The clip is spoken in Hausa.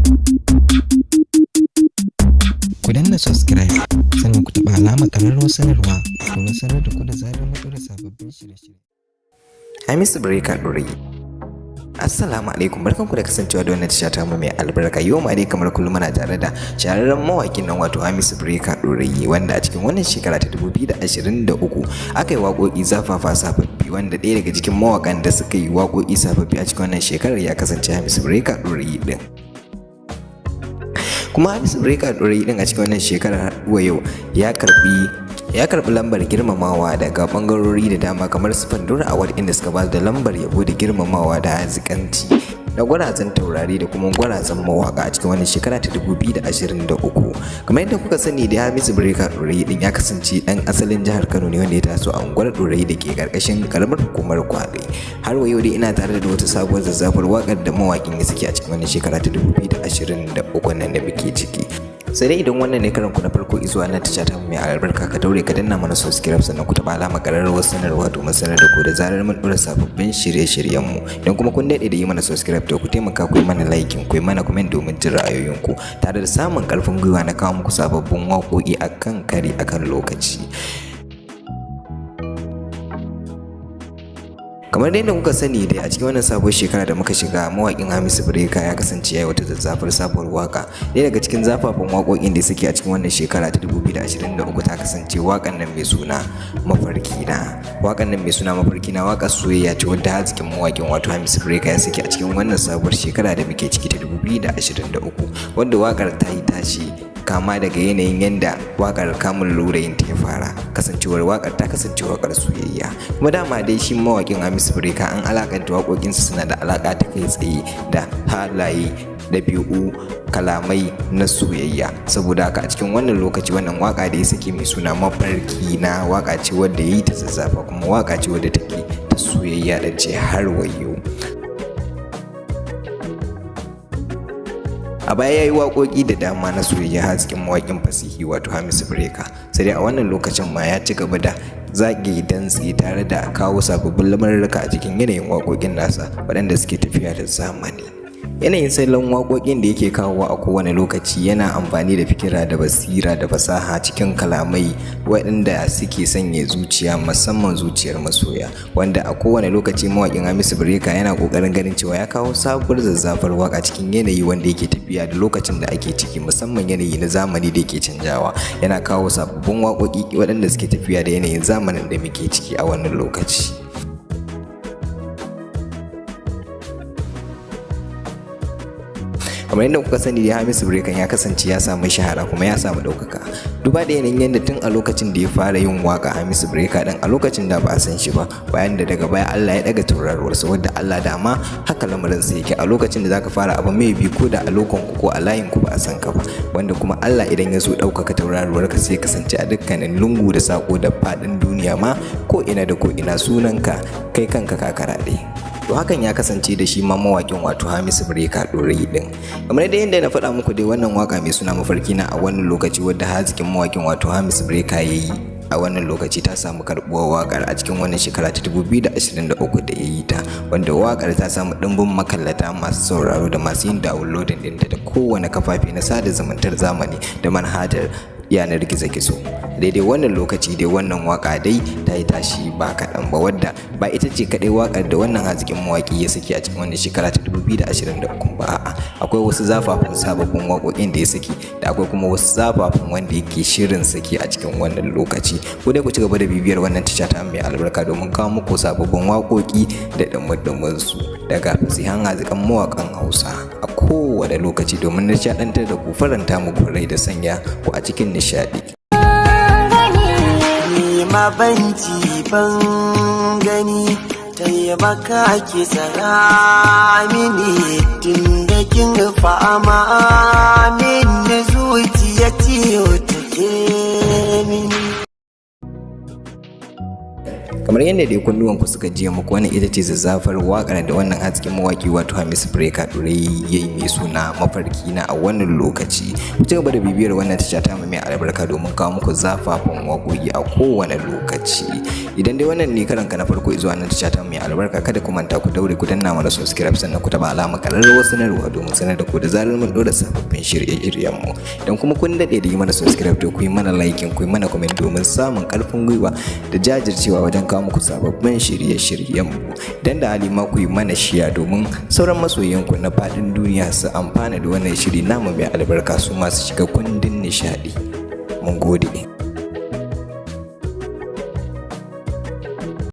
Ku danna subscribe sannan ku taɓa alamar ƙararrawar sanarwa domin sanar da ku da zarar mun ɗora sababbin shirye-shirye. Hamisu Breaker Ɗorayi. Assalamu alaikum, barkanku da kasancewa da wannan tasha tamu mai albarka. Yau ma dai kamar kullum muna tare da shahararren mawakin nan, wato Hamisu Breaker Ɗorayi, wanda a cikin wannan shekara ta 2023 aka yi waƙoƙi zafafa sababbi, wanda ɗaya daga cikin mawakan da suka yi waƙoƙi sababbi a cikin wannan shekarar ya kasance Hamisu Breaker Ɗorayi ɗin. Kuma Hamisu Breaker Ɗorayi ɗin a cikin wannan shekarar wa yau ya karbi lambar girmamawa daga bangarori da dama, kamar su Pandora Award, inda suka ba da lambar yabo da girmamawa da hazikanci na gwarazan taurari da kuma gwarazan mawaka a cikin wannan shekara ta 2023. Kamar yadda kuka sani da, Hamisu Breaker Ɗorayi din ya kasance dan asalin jihar Kano ne, wanda ya taso a unguwar Ɗorayi da ke karkashin karamar hukumar Gwale. Har wa yau dai ina tare da wata sabuwar zazzafar wakar da mawakin ya saki a cikin wannan shekara ta 2023 nan da muke ciki. Sai dai idan wannan ne karan ku na farko izuwa nan tasha ta mai albarka, ka daure ka danna mana subscribe, sannan ku taɓa alamar ƙararrawar sanarwa domin sanar da ku da zarar mun ɗora sababbin shirye-shiryen mu. Idan kuma kun daɗe da yi mana subscribe, to ku taimaka ku yi mana liking, ku yi mana comment domin jin ra'ayoyinku tare da samun ƙarfin gwiwa na kawo muku sababbin waƙoƙi akan kari, akan lokaci. Kamar dai yadda kuka sani dai, a cikin wannan sabuwar shekara da muka shiga, mawaƙin Hamisu Breaker ya kasance ya yi wata zazzafar sabuwar waka. Ɗaya daga cikin zafafan waƙoƙin da suke a cikin wannan shekara ta 2023 ta kasance waƙan nan mai suna Mafarki Na. Waƙan nan mai suna Mafarki Na waƙar soyayya ce wadda hazikin mawaƙin, wato Hamisu Breaker, ya saki a cikin wannan sabuwar shekara da muke ciki ta 2023, wanda waƙar ta yi tashi kama daga yanayin yanda wakar kamun lurayin ta ya fara. Kasancewar wakar ta kasance wakar soyayya, kuma dama dai shi mawakin Hamisu Breaker an alakanta waƙoƙinsa suna da alaka ta kai tsaye da halaye, ɗabi'u, kalamai na soyayya. Saboda haka a cikin wannan lokaci, wannan waka da ya saki mai suna Mafarki Na waka ce wadda ya yi ta zazzafa, kuma waka ce wadda take ta soyayya da ce. Har wayo a baya ya yi waƙoƙi da dama na soyayya, hasken mawaƙin fasihi, wato Hamisu Breaker. Sai dai a wannan lokacin ma ya ci gaba da zage dantse tare da kawo sababbin lamarurruka a cikin yanayin waƙoƙin nasa waɗanda suke tafiya da zamani. Yanayin salon waƙoƙin da yake kawowa a kowane lokaci, yana amfani da fikira da basira da fasaha cikin kalamai waɗanda suke sanya zuciya, musamman zuciyar masoya, wanda a kowane lokaci mawaƙin Hamisu Breaker yana ƙoƙarin ganin cewa ya kawo sabuwar zazzafar waƙa cikin yanayi wanda yake tafiya da lokacin da ake ciki, musamman yanayi na zamani da yake canjawa. Yana kawo sababbin waƙoƙi waɗanda suke tafiya da yanayin zamanin da muke ciki a wannan lokaci. Kamar yadda kuka sani dai, Hamisu Breaker ya kasance ya samu shahara kuma ya samu ɗaukaka, duba da yanayin yadda tun a lokacin da ya fara yin waka, Hamisu Breaker din a lokacin da ba a san shi ba, bayan da daga baya Allah ya daga tauraruwarsa, wadda Allah dama haka lamarin sa yake. A lokacin da zaka fara abu mai bi, ko da a lokon ku ko a layin ku ba a san ka ba, wanda kuma Allah idan ya so ɗaukaka tauraruwar ka, sai kasance a dukkanin lungu da sako da faɗin duniya ma, ko ina da ko ina sunanka kai kanka ka karaɗe. To hakan ya kasance da shi ma mawakin, wato Hamisu Breaker Ɗorayi din. Kamar dai yadda na faɗa muku dai, wannan waka mai suna Mafarki Na a wannan lokaci, wadda hazikin mawakin, wato Hamisu Breaker, ya yi a wannan lokaci, ta samu karɓuwar wakar a cikin wannan shekara ta 2023 da ya yi ta, wanda wakar ta samu ɗimbin makallata masu sauraro da masu yin downloading ɗinta da kowane kafafe na sada zumuntar zamani da manhajar yanar gizo-gizo. Daidai wannan lokaci dai, wannan waka dai ta yi tashi ba kaɗan ba, wadda ba ita ce kaɗai wakar da wannan hazikin mawaƙi ya saki a cikin wannan shekara ta 2023 ba. A'a, akwai wasu zafafan sababbin waƙoƙin da ya saki, da akwai kuma wasu zafafan wanda yake shirin saki a cikin wannan lokaci. Ku dai ku ci gaba da bibiyar wannan tasha ta mai albarka domin kawo muku sababbin waƙoƙi da ɗumuɗumin su daga fasihan hazikan mawaƙan Hausa a kowane lokaci, domin nishaɗantar da ku, faranta muku rai da sanya ku a cikin nishaɗi. Ni ma ban ji ban gani, taimaka ki tsara mini, tun da kin fama mini zuciya ciwo take mini. Kamar yadda Yadda dai kunnuwanku suka jiya muku, wannan ita ce zazzafar waƙar da wannan hasken mawaƙi, wato Hamisu Breaker Ɗorayi, yayi mai suna "Mafarki Na" a wannan lokaci. Ku ci gaba da bibiyar wannan tasha ta mai albarka domin kawo muku zafafan waƙoƙi a kowane lokaci. Idan dai wannan ne karanka na farko zuwa wannan tasha ta mai albarka, kada ku manta ku daure ku danna mana subscribe, sannan ku taɓa alamar ƙararrawar sanarwa domin sanar da ku da zarar mun ɗora sababbin shirye-shiryenmu. Idan kuma kun daɗe da yi mana subscribe, to ku yi mana liking, ku yi mana comment domin samun ƙarfin gwiwa da jajircewa wajen kawo muku sababbin shirye-shiryenmu. Dan da hali ma ku yi mana share domin sauran masoyanku na faɗin duniya su amfana da wannan shiri namu mai albarka, su masu shiga kundin nishaɗi. Mun gode.